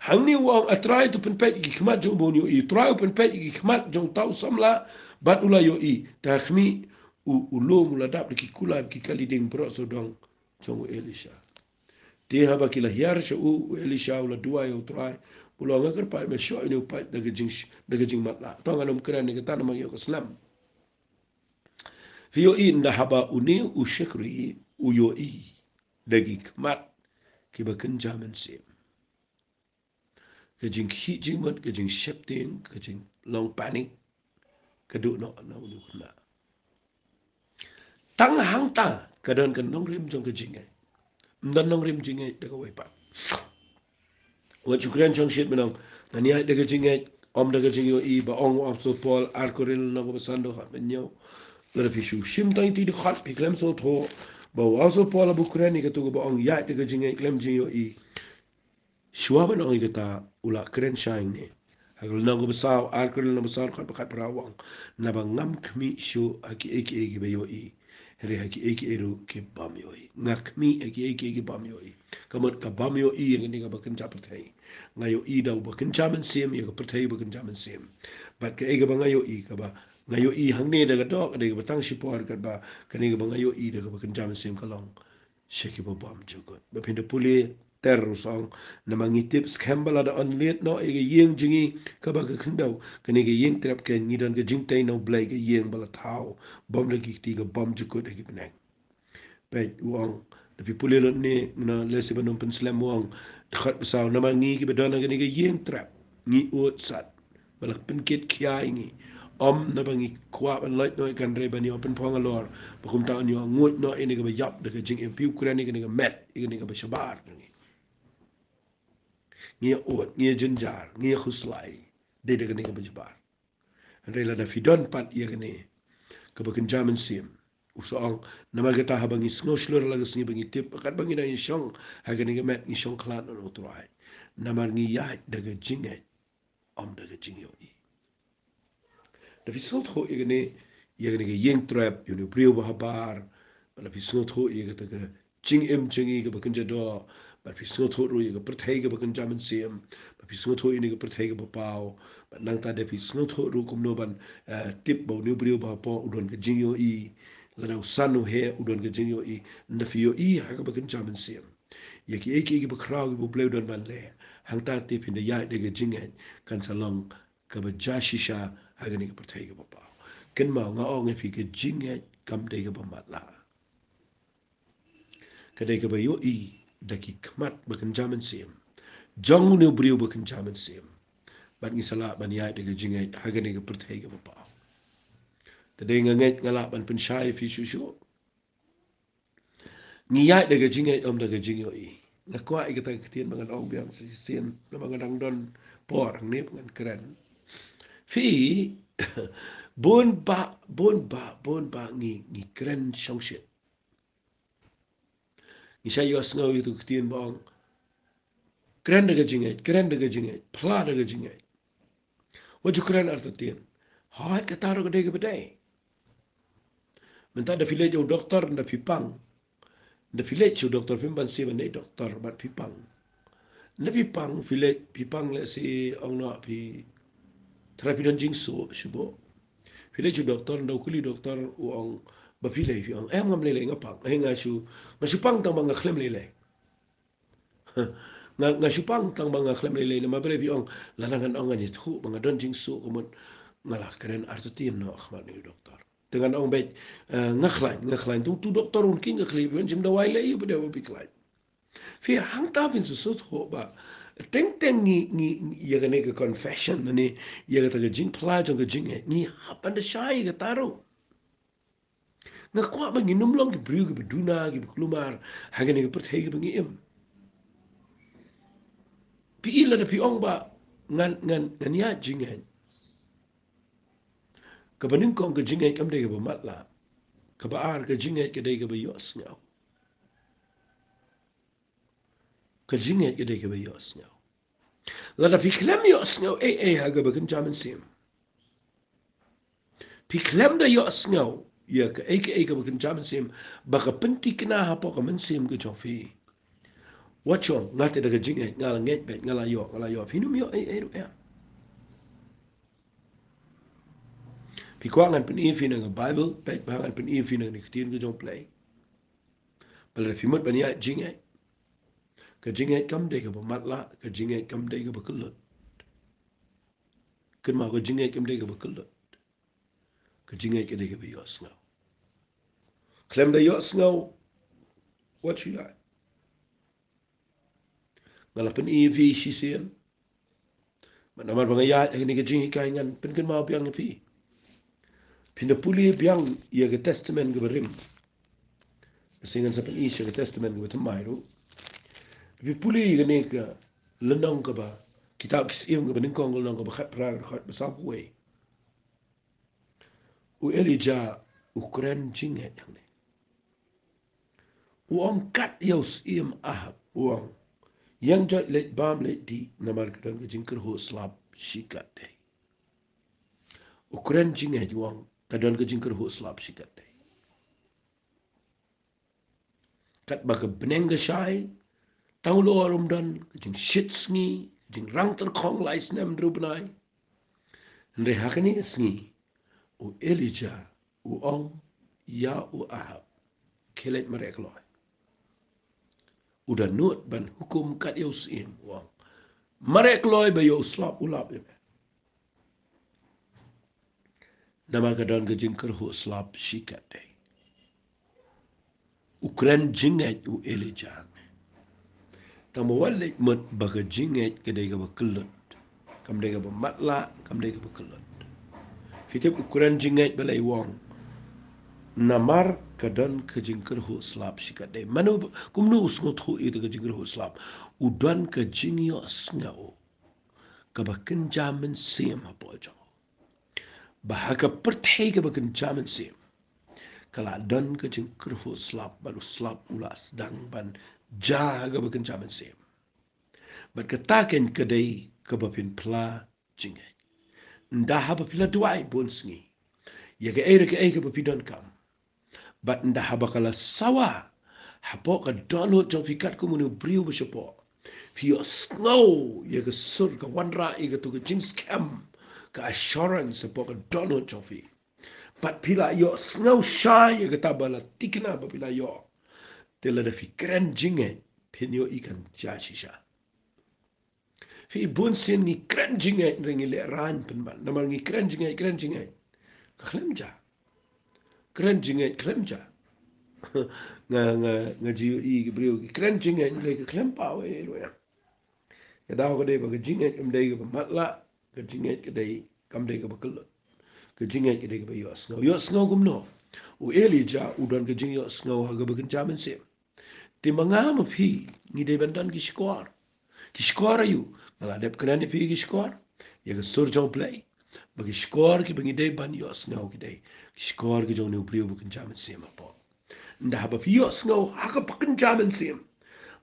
Hangne u ong, A Trai, to pynpeit ïa ki khmat jong u ba un ïohi. U Trai u pynpeit ïa ki khmat jong uta u samla, bad u la ïohi. Te ha khmih, u, u lum u la dap da ki kular, ki kali dieng baroh sawdong jong u Elisha. Te haba ki la hiar sha u, u Elisha u la duwai ïa u Trai, u la ong, nga kyrpad ïa me, shoh ïa une u paid da ka jing, da ka jingmatlah. To ngan ym kren ïa kata namar ïa ka snam. Phi ïohi, ynda haba une u shakri u ïohi da ki khmat kiba kynja mynsiem, ka jingkhih jingmut, ka jingsheptieng, ka jinglong panic ka duh noh na une u khynnah. Tang hangta ka don ka nongrim jong ka jingngeit. Ym don nongrim jingngeit da kawei pat. Wat shu kren shongshit ban ong, ngan ïaid da ka jingngeit, ym da ka jingïohi, ba ong u Apostol Paul, Ar Korinth lynnong kaba san, dkhot hynñiew. Lada phi shu shim tang ïa kito ki dkhot, phi khlem sngewthuh ba u Apostol Paul haba u kren ïa kato kaba ong ïaid da ka jingngeit khlem jingïohi, shuwa ban ong ïa kata, u la kren shai hangne. Ha ka lynnong kaba saw, Ar Korinth lynnong kaba saw, dkhot ba khatphra, u ong, naba ngam khmih shuh ha kiei kiei kiba ïohi, hynrei ha kiei kiei ruh ki bym ïohi. Nga khmih ha kiei kiei ki bym ïohi. Ka mut ka bym ïohi ïa kane kaba kynja pyrthei. Nga ïohi da uba kynja mynsiem ïa ka pyrthei ba kynja mynsiem. Bad kaei kaba nga ïohi, kaba nga ïohi hangne da ka doh, ka dei kaba tang shipor, katba kane kaba nga ïohi da kaba kynja mynsiem ka long sha kiba bymjukut. Ba phin da pule ter, u sa ong, namar ngi tip skhem ba lada yn leit noh ïa ka ïing jong ngi kaba ka khyndew, kane ka ïing trep, kan ngi don ka jingtei na U Blei, ka ïing ba la thaw bym da ki kti, ka bymjukut ha ki bneng. Peit, u ong, da phi pule lut ne, na lehse ban ym pynslem, u ong, dkhot ba saw, namar ngi kiba don ha kane ka ïing trep, ngi ud sat ba la pynkit khia ïa ngi. Ym naba ngi kwah ban lait noh, kan re ban ïoh pynphong halor, ba kumta yn ïoh nguid noh ïa kane kaba ïap da ka jingim. Phi, u kren ïa kane ka met, ïa kane kaba shabar jong ngi. Ngi ïa ud, ngi ïa jynjar, ngi ïa khuslai. Dei da kane kaba shabar. Hynrei lada phi don pat ïa kane kaba kynja mynsiem, u sa ong, namar kata haba ngi sngew shlur la ka sngi ba ngi tip, ba katba ngi dang ïa shong ha kane ka met, ngi shong khlad na U Trai. Namar ngi ïaid da ka jingngeit, ym da ka jingïohi. Da phi sngewthuh ïa kane, ïa kane ka ïing trep, ïa une u briew ba habar, bad da phi sngewthuh ïa kata ka jingim jong ngi kaba kynja doh, bad phi sngewthuh ruh ïa ka pyrthei kaba kynja mynsiem, bad phi sngewthuh ïa kane ka pyrthei kaba paw, bad nangta da phi sngewthuh ruh kumno ban, eh, tip ba une u briew ba hapoh u don ka jingïohi, lada u san u heh u don ka jingïohi, ynda phi ïohi ha kaba kynja mynsiem ïa kiei kiei kiba khraw kiba U Blei u don ban leh, hangta te phin da ïaid da ka jingngeit, kan sa long kaba jia shisha ha kane ka pyrthei kaba paw. Kynmaw, nga ong ïa phi, ka jingngeit kam dei kaba matlah. Ka dei kaba ïohi da ki khmat ba kynja mynsiem jong une u briew ba kynja mynsiem. Bad ngi sa lah ban ïaid da ka jingngeit ha kane ka pyrthei kaba paw. Te dei, nga ngeit nga lah ban pynshai ïa phi shuh shuh. Ngi ïaid da ka jingngeit, ym da ka jingïohi. Nga kwah ïa kata ka ktien ba ngan ong biang sa shisien, namar nga dang don por hangne ba ngan kren. Phi, bun bah, bun bah, bun bah ngi, ngi kren shongshit. Ngi shait ïohsngew ïa kata ka ktien ba ong, kren da ka jingngeit, kren da ka jingngeit, phla da ka jingngeit. Wat ju kren artatien. Hooid, kata ruh ka dei kaba dei. Mynta da phi leit sha u doktor, ynda phi pang, ynda phi leit sha u doktor, phim banse ban leit doktor bad phi pang. Ynda phi pang, phi leit, phi pang lehse, ong noh phi, tharai phi don jingsuh shuh bha. Phi leit sha u doktor, ynda u kylli u doktor, u ong ba phi lei, phi ong, em, ngam lei lei, nga pang. Eh, nga shu, nga shu pang tang ba nga khlem lei lei. Nga, nga shu pang tang ba nga khlem lei lei, namar balei phi ong, lada ngan ong ngan ïathuh ba nga don jingsuk, ka mut nga la kren artatien noh ha khmat ïa u doktor. Te ngan ong beit, eh, nga khlaiñ, nga khlaiñ, tang utu u doktor un khie nga khlaiñ, phi wan shim dawai lei, ïa ba dei ba phi khlaiñ. Phi hangta phin shu sngewthuh ba teng teng ngi, ngi, ïa kane ka confession, ne ïa kata ka jingphla jong ka jingngeit, ngi hap ban da shai ïa kata ruh. Nga kwah ba ngin ym long ki briew kiba duna, kiba kulmar ha kane ka pyrthei kaba ngi im. Phi i, lada phi ong ba ngan, ngan, ngan ïaid jingngeit, kaba nyngkong, ka jingngeit kam dei kaba matlah. Kaba ar, ka jingngeit ka dei kaba ïohsngew. Ka jingngeit ka dei kaba ïohsngew. Lada phi khlem ïohsngew ei ei ha kaba kynja mynsiem, phi khlem da ïohsngew ïa kaei kaei kaba kynja mynsiem ba ka pynthikna hapoh ka mynsiem ka jong phi, wat ong, nga te da ka jingngeit, nga la ngeit beit, nga la ïoh, nga la ïoh, phin ym ïoh ei ei ruh ïa. Phi kwah ngan pyni ïa phi na ka Bible? Peit ba ngan pyni ïa phi na ka Ktien ka jong U Blei. Ba lada phi mut ban ïaid jingngeit, ka jingngeit kam dei kaba matlah, ka jingngeit kam dei kaba kyllut. Kynmaw, ka jingngeit kam dei kaba kyllut. Ka jingngeit ka dei kaba ïohsngew. Khlem da ïohsngew, wat shu ïaid. Nga la pyni ïa phi shisien. Bad namar ba nga ïaid ha kane ka jinghikai, ngan pynkynmaw biang ïa phi. Phin da pule biang ïa ka Testament kaba rim. Ka sien ngan sa pyni sha ka Testament kaba thymmai ruh. Phi pule ïa kane ka lynnong kaba, kitab Ki Syiem kaba nyngkong, ka lynnong kaba khatphra, ka dkhot ba sawphew wei. U Elijah u kren jingngeit hangne. U ong kat ïa u syiem Ahab, u ong, ïeng joit, leit bam leit dih, namar ka don ka jingkyrhuh slap shikatdei. U kren jingngeit, u ong ka don ka jingkyrhuh slap shikatdei. Katba ka bneng ka shai, tang u lor um don, ka jingshit sngi, ka jingrang tyrkhong lai snem hynriew bnai. Hynrei ha kane ka sngi, u Elijah u ong ïa u Ahab, khie leit mareh kloi. U dohnud ban hukum kat ïa u syiem, u ong, mareh kloi ba ïoh u slap u lap ïa me. Namar ka don ka jingkyrhuh slap shikatdei. U kren jingngeit u Elijah. Tang ba wat leit mut ba ka jingngeit ka dei kaba kyllut. Kam dei kaba matlah, kam dei kaba kyllut. Phi tip u kren jingngeit balei, u ong, namar ka don ka jingkyrhuh slap shikatdei. Mano, kumno u sngewthuh ïa ka jingkyrhuh slap? U don ka jingïohsngew kaba kynja mynsiem hapoh jong u ba ha ka pyrthei kaba kynja mynsiem ka la don ka jingkyrhuh slap, bad u slap u la sdang ban jia ha kaba kynja mynsiem. Bad kata keiñ ka dei kaba pynphla jingngeit. Ynda haba phi la duwai bun sngi ïa kaei re kaei kaba phi donkam, bad ynda haba ka la sawa hapoh ka dohnud jong phi katkum une u briew ba shapoh, phi ïohsngew ïa ka sur ka wanrah, ïa katu ka jingskhem, ka assurance hapoh ka dohnud jong phi. Bad phi la ïohsngew shai ïa kata ba la thikna ba phi la ïoh. Te lada phi kren jingngeit, phin ïohi kan jia shisha. Phi, bun sien ngi kren jingngeit, hynrei ngi lehraiñ pynban. Namar ngi kren jingngeit, kren jingngeit, ka khlem jia. Kren jingngeit khlem jia. Nga, nga, nga ju ïohi ki briew ki kren jingngeit, hynrei ka khlem paw ei ruh ïa. Ka daw ka dei ba ka jingngeit kam dei kaba matlah, ka jingngeit ka dei kam dei kaba kyllut. Ka jingngeit ka dei kaba ïohsngew. Ïohsngew kumno? U Elijah u don ka jingïohsngew ha kaba kynja mynsiem. Te ma nga ma phi ngi dei ban don ki shkor. Ki shkor aïu? Nga la dep kren ïa phi ki shkor ïa ka sur jong U Blei. Ba ki shkor kiba ngi dei ban ïohsngew ki dei ki shkor ki jong une u briew ba kynja mynsiem hapoh. Ynda haba phi ïohsngew ha kaba kynja mynsiem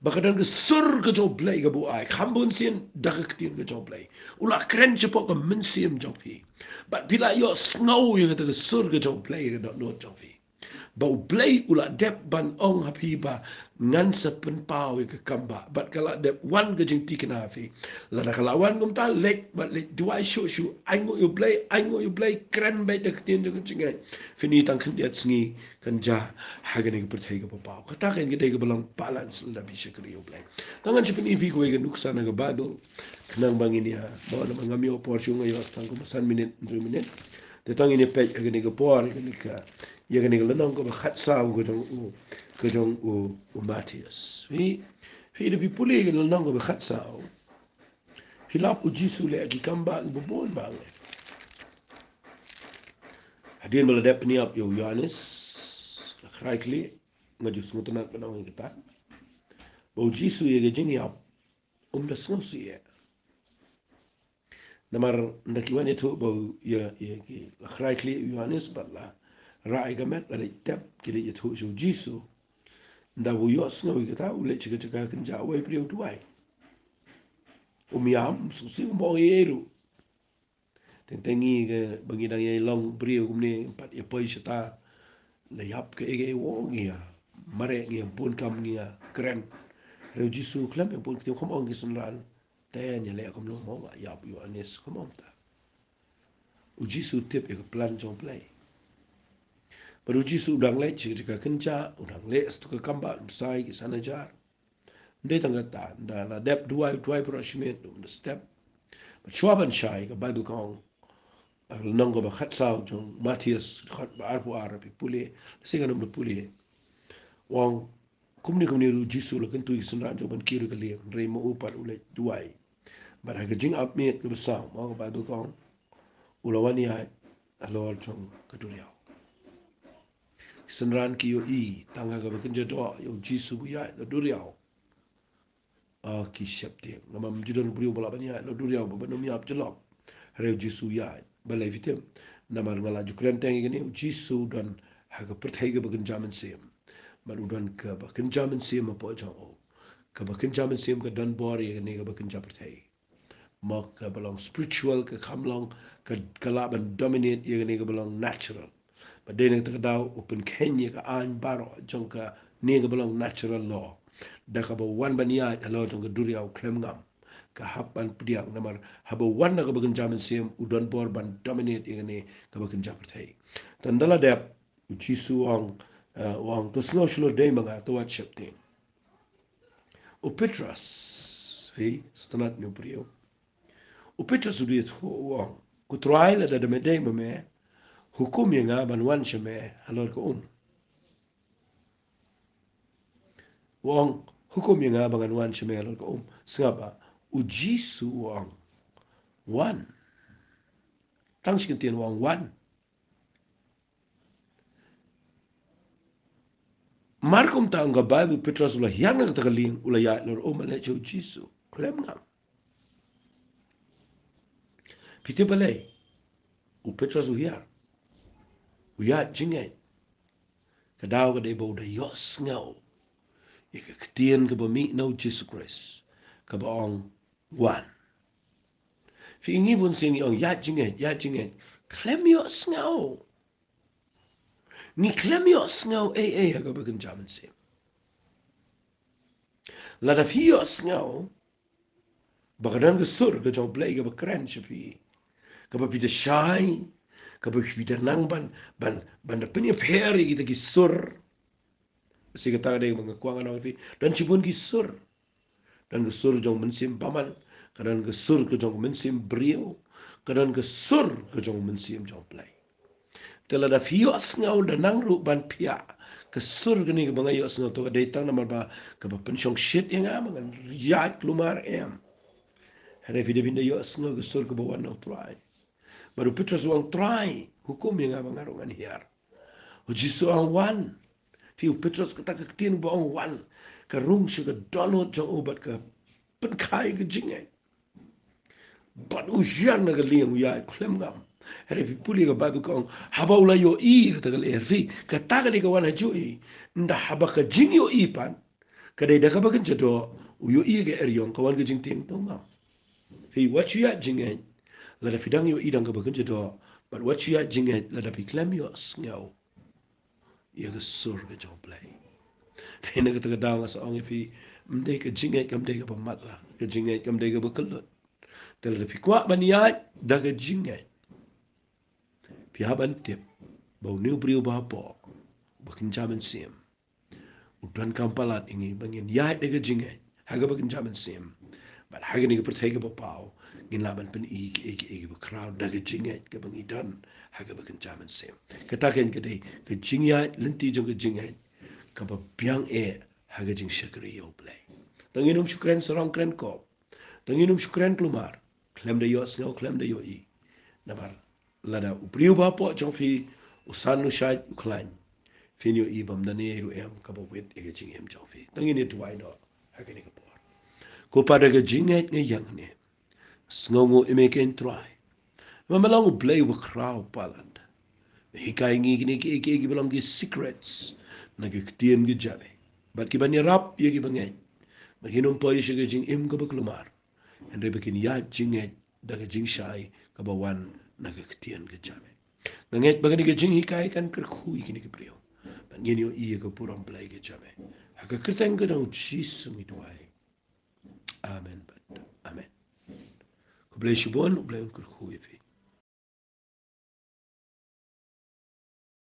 ba ka don ka sur ka jong U Blei kaba u ai, kham bun sien da ka ktien ka jong U Blei. U la kren shapoh ka mynsiem jong phi. Bad phi la ïohsngew ïa kata ka sur ka jong U Blei ha ka dohnud jong phi. Ba U Blei u la dep ban ong ha phi ba ngan sa pynpaw ïa ka kam ba, bad ka la dep wan ka jingthikna ha phi. Lada ka la wan kumta, leit, bad leit duwai shuh shuh, ainguh ïa U Blei, ainguh ïa U Blei, kren beit da ka ktien jong ka jingngeit. Phin i tang khyndiat sngi kan jia ha kane ka pyrthei kaba paw. Kata kan ka dei kaba long balance lada phi shakri ïa U Blei. Tang ngan sa pyni ïa phi kawei ka nuksa na ka Baibl. Khnang ba ngin ïa, ba ngam ïoh por shuh, nga ïoh tang kumba san minit, hynriew minit. Te tang ngin ïa peit ha kane ka por, ha kane ka, ïa kane ka lynnong kaba khatsaw ka jong u, ka jong u, u Mathaios. Phi, phi da phi pule ka lynnong kaba khatsaw. Phi lap U Jisu u leh ki kam ba, ba bun ba ngi. Hadien ba la dep pynïap ïa u Ïoannis, la khrai khlieh, nga ju sngewtynnat ban ong ïa kata. Ba U Jisu ïa ka jingïap, um da sngewsih ïa. Namar ynda ki wan ïathuh ba u ïa, ïa ki la khrai khlieh ïa u Ïoannis bad la rah ïa ka met, la leit tep ki leit ïathuh sha u Jisu. Ynda ba u ïohsngew ïa kata, u leit sha ka jaka kynjah, uwei briew u duwai. Um ïam, um sngewsih, um ong ei ei ruh. Teng teng ngi kaba ngi dang ïa long briew kumne, pat ïa poi shata, la ïap kaei kaei, u ong ngi ïa mareh, ngi ïa bun kam, ngi ïa kren. Hynrei U Jisu u khlem ïa bun ktien, um ong ki synran. Te ngi leh kumno mo, ba ïap ïa u Ïoannis, um ong ta. U Jisu u tip ïa ka plan jong U Blei. Bad U Jisu u dang leit sha ka jaka kynjah, u dang leh sha ka kam ba, u sai ki san hajar. Ym dei tang kata, ynda la dep duwai, duwai baroh shi miet, um da step. Bad shuwa ban shai, ka Baibl ka ong, ha ka lynnong kaba khatsaw jong u Mathaios, dkhot ba arphew ar, phi pule, lehse ngan ym da pule. U ong, kumne kumne ruh U Jisu u la kyntu ïa ki synran jong u ban kiew da ka lieng, hynrei ma u pat u leit duwai. Bad ha ka jingap miet kaba saw, ma ka Baibl ka ong, u la wan ïaid halor jong ka duriaw. Ki synran ki ïohi tang ha kaba kynja doh ïa U Jisu ba u ïaid halor duriaw. Ah, ki sheptieng. Namar ym ju don briew ba lah ban ïaid halor duriaw ba ban ym ïap jyllop. Hynrei U Jisu u ïaid. Balei phi tip? Namar nga la ju kren teng ïa kane, U Jisu u don ha ka pyrthei kaba kynja mynsiem. Bad u don kaba kynja mynsiem hapoh jong u. Kaba kynja mynsiem ka don bor ïa kane kaba kynja pyrthei. Ma kaba long spiritual ka kham long, ka, ka lah ban dominate ïa kane kaba long natural. Bad dei na kata ka daw u pynkheiñ ïa ka aiñ baroh jong kane kaba long natural law. Da kaba u wan ban ïaid halor jong ka duriaw khlem ngam. Ka hap ban pdiang namar haba u wan na kaba kynja mynsiem u don bor ban dominate ïa kane kaba kynja pyrthei. Te ynda la dep, U Jisu u ong, eh, u ong, to sngew shlur, dei ma nga, to wat sheptieng. U Petros, phi, sngewtynnat ïa u briew. U Petros u da ïathuh u ong, ko Trai, lada me dei ma me, hukum ïa nga ban wan sha me halor ka um. U ong, hukum ïa nga ba ngan wan sha me halor ka um. Sngap, ah, U Jisu u ong, wan. Tang shi kyntien u ong, wan. Mar kumta ong ka Baibl, u Petros u la hiar na kata ka lieng, u la ïaid halor um, u la leit sha U Jisu. Khlem ngam. Phi tip balei? U Petros u hiar. U ïaid jingngeit. Ka daw ka dei ba u da ïohsngew ïa ka ktien kaba mih na U Jisu Khrist, kaba ong, wan. Phi, ngi bun sien ngi ong, ïaid jingngeit, ïaid jingngeit. Khlem ïohsngew. Ngi khlem ïohsngew ei ei ha kaba kynja mynsiem. Lada phi ïohsngew ba ka don ka sur ka jong U Blei kaba kren sha phi, kaba phi da shai, kaba phi da nang ban, ban, ban da pynïapher ïa kita ki sur. Shi kata ka dei kaba nga kwah ngan ong ïa phi, don shibun ki sur. Don ka sur jong mynsiem bymman, ka don ka sur ka jong mynsiem briew, ka don ka sur ka jong mynsiem jong U Blei. Te lada phi ïohsngew da nang ruh ban phiah, ka sur kane kaba nga ïohsngew, to ka dei tang namar ba kaba pynshongshit ïa nga ba ngan ïaid kulmar, em. Hynrei phi dei ban da ïohsngew ka sur kaba wan na U Trai. Bad u Petros u ong, Trai, hukum ïa nga ba nga ruh ngan hiar. U Jisu u ong, wan. Phi, u Petros, kata ka ktien ba ong wan, ka rung sha ka dohnud jong u bad ka pynkha ïa ka jingngeit. Bad u hiar na ka lieng, u ïaid khlem ngam. Hynrei phi pule ka Baibl ka ong, haba u la ïohi kata ka lyer, phi, kata ka dei ka wan ha juh hi. Ynda haba ka jingïohi pat ka dei da kaba kynja doh, u ïohi ka eriong, ka wan ka jingtieng, to ngam. Phi, wat shu ïaid jingngeit lada phi dang ïohi da kaba kynja doh, bad wat shu ïaid jingngeit lada phi khlem ïohsngew. ïa ka sur ka jong U Blei. Dei na kata ka daw nga sa ong ïa phi, ym dei ka jingngeit kam dei kaba matlah, ka jingngeit kam dei kaba kyllut. Te lada phi kwah ban ïaid da ka jingngeit, phi hap ban tip ba une u briew uba hapoh, uba kynja mynsiem, u donkam palat ïa ngi ba ngin ïaid da ka jingngeit ha kaba kynja mynsiem. Bad ha kane ka pyrthei kaba paw ngin lah ban pyni kiei kiei kiba khraw da ka jingngeit kaba ngi don ha kaba kynja mynsiem. Kata ka dei ka jingïaid lynti jong ka jingngeit kaba biang eh ha ka jingshakri ïa U Blei. Tang ngin ym shu kren sarong kren kop, tang ngin ym shu kren kulmar, khlem da ïohsngew, khlem da ïohi. Namar lada u briew uba hapoh jong phi u san, u shait, u khlaiñ, phin ïohi ba ym don ei ruh em kaba wit ïa ka jingim jong phi. Tang ngin ïa duwai noh ha kane ka por. Ko Pa, da ka jingngeit nga ïeng hangne, sngewnguh ïa me kein Trai. Me long U Blei uba khraw palat. Hikai ngi kine kiei kiei kiba long ki secrets na ka ktien ka jong me, bad kiban ïarap ïa kiba ngeit ba kin ym poi sha ka jingim kaba kulmar, hynrei ba kin ïaid jingngeit da ka jingshai kaba wan na ka ktien ka jong me. Nga ngeit ba kane ka jinghikai kan kyrkhu ïa kine ki briew, bad ngin ïohi ïa ka burom Blei ka jong me. Ha ka kyrteng ka jong U Jisu ngi duwai. Amen bad amen. Khublei shibun, U Blei un kyrkhu ïa phi.